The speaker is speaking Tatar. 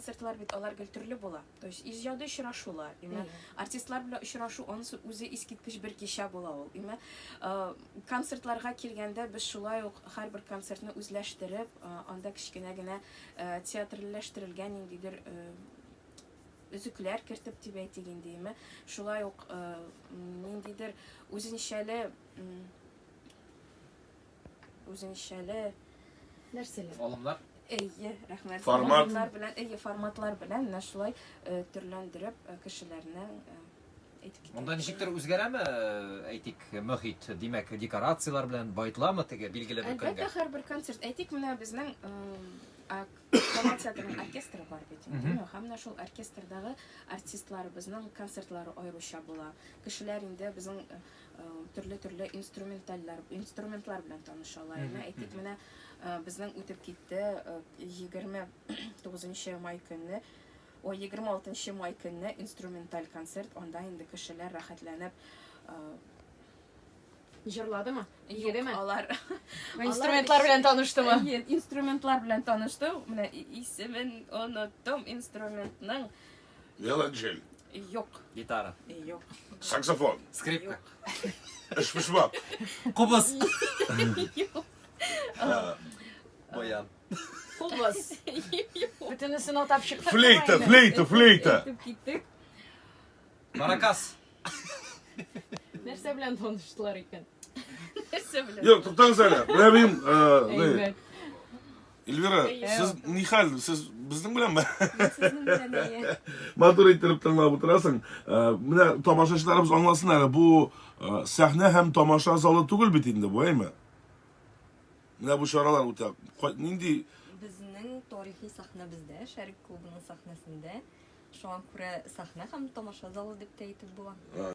Концертлар бит алар гел төрле була. То есть иҗади очрашулар, имә артистлар белән очрашу анысы үзе искиткеч бер кичә була ул. Имә э, концертларга килгәндә без шулай ук һәрбер концертны үзләштереп, э, анда кечкенә генә э, театрльләштерелгән ниндидер өзекләр кертеп дип әйтик инде, име. Шулай ук ниндидер үзенчәле Үзенчәле нәрсәләр? Алымнар? Әйе, рәхмәт. Формат. Алымнар белән, әйе, форматлар белән менә шулай э, төрләндереп э, кешеләрне э, әйтеп китә. Монда ничектер үзгәрәме, әйтик, мөхит, димәк, декорацияләр белән баетыламы теге билгеле бер Әлбәттә, көнгә? һәрбер концерт. Әйтик, менә безнең Камал театрының оркестры бар бит инде. Һәм менә шул оркестрдагы артистларыбызның концертлары аеруча була. Кешеләр инде безнең төрле-төрле инструментальләр, инструментлар белән танышалар. Менә әйтик, менә безнең үтеп китте 29 май көнне, ой, 26 май көнне инструменталь концерт, анда инде кешеләр рәхәтләнеп Җырладымы? Юк, алар инструментлар белән таныштымы? Әйе, инструментлар белән танышты. Менә исемен оныттым инструментның. Виолончель. Юк. Гитара. Юк. Саксофон. Скрипка. Эшпочмак. Кубыз. Юк. Баян. Кубыз. Бөтенесен атап чыктык. Флейта, флейта, флейта. Әйтеп киттек. Маракас. Нәрсә белән таныштылар икән? Нәрсә белән? Юк, туктагыз әле. Менә мин, Әйбәт. Эльвира, сез нихәл, сез безнең беләнме? Мин сезнең белән, әйе. Матур иттереп тыңлап утырасың. Менә тамашачыларыбыз аңласын әле, бу сәхнә һәм тамаша залы түгел бит инде бу, әйме? Менә бу чаралар үтә. Нинди Безнең тарихи сәхнәбездә, Шәрык клубының сәхнәсендә, шуңа күрә сәхнә һәм тамаша залы дип тә әйтеп була.